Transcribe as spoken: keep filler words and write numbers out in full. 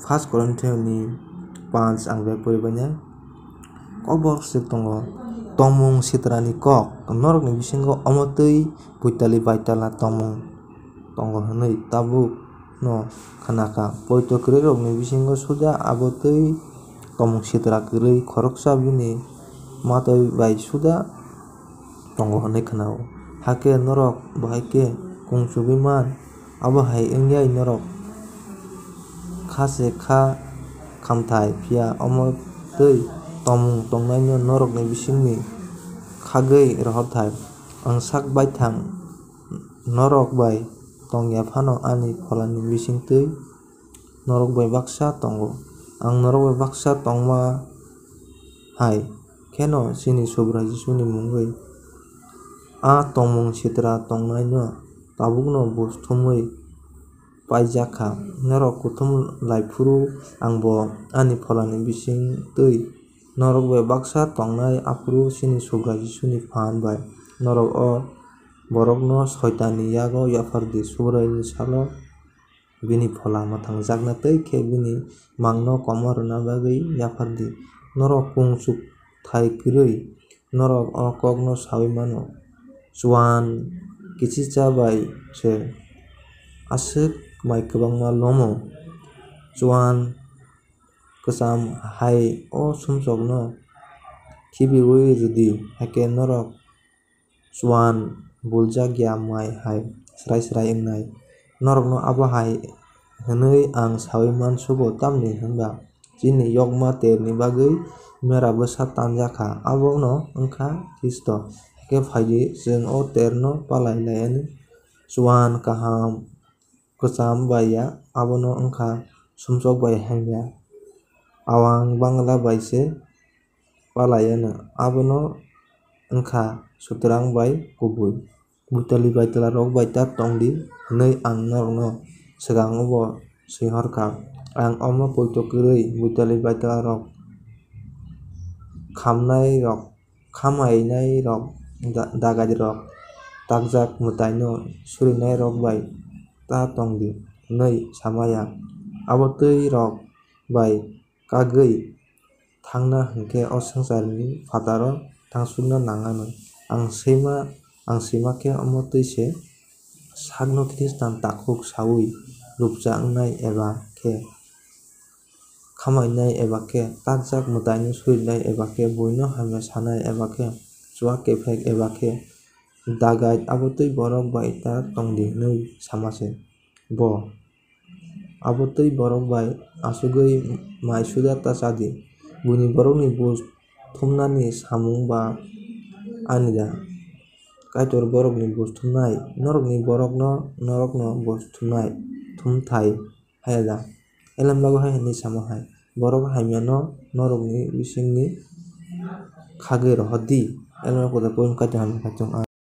First Corinthians ni panch ang bag pori bainai. Kokborok se tongo, tongmung sitrani kok, norokni bisingo omo twi buitali baitala tongmung tongo hwnwi tabukno khnakha. Poito kwrwirokni bisingo suda abo twi tongmung sitra kwrwi khoroksa bini matwi bai suda tongo hwnwi khnao. Hakhe norok bahai khe kung chugui man, abo hai wng ya norok kha se kha khamthai, phiya omo twi tongmung tongnaino norokni bisingni khagwi rohorthai. Ang sak baithang norok bai tong ya phano ani Pholani bising twi norok bai baksa tongo. Ang norok bai baksa tongma hai kheno chini Subrai Jisuni mungwi a tongmung sitra tongnaino tabukno buj thumwi paijak kha. Norok kuthum lai phuru angbo ani Pholani bising twi norok bai baksa tongnai, aphuru chini Subrai Jisuni phan bai norok o borokno Soitanni yago yaphar di. Subraini salo bini Phola mwthangjakna twi khe bini mangno komo rwna bagwi yaphar di. Norok kung chukthai kwrwi norok o kokno saui mano. Chuan kichicha bai se aswk mai kwbangma lomo. Chuan kwcham hai o sumsokno khibiui rw di, hakhe norok chuan buljak ya mai hai srai srai wngnai. Norokno abo hai hwnwi ang saui mansugo, tamni hwn ba chini yokma terni bagwi mera bwsa tanjak kha, abono wng kha Khristo. Hakhe phai di, chwng o terno palai lai anw. Chuan kaham kwcham bai ya, abono wng kha sumsok bai hamya. Awang bangla bai se palai anw, abono wng kha sutrang bai kubui. Buitali baitala rok bai ta tong di hwnwi ang norokno swkango bo swi hor kha. Ang omo poito kwrwi buitali baitala rok, khamnai rok, khamainai rok, da-, dagait rok, takjak mwtaino surinai rok bai ta tong di hwnwi sama ya. Abo twi rok bai kagwi thangna hwnkhe o swngcharni phataro thangsukna nang anw. Ang swima, ang swima khe omo twi se sakno Khristan takhuk saui rupcha wngnai, eba khe khamainai, eba khe takjak mwtaino surinai, eba khe buino hamya sanai, eba khe chuak kephek, eba khe dagait, abo twi borok bai ta tong di hwnwi sama se. Bo abo twi borok bai achugwi mai suda ta cha di. Buini borokni buj thumnani samung ba ani da? Kaitor borokni buj thumnai, norokni borokno, norokno buj thumnai, thumthai hai da? Elem bagwi hai hwnwi samo hai, borok hamyano norokni bisingni khagwi rohor di. Elem bagwi Kaitor hamya kaitor.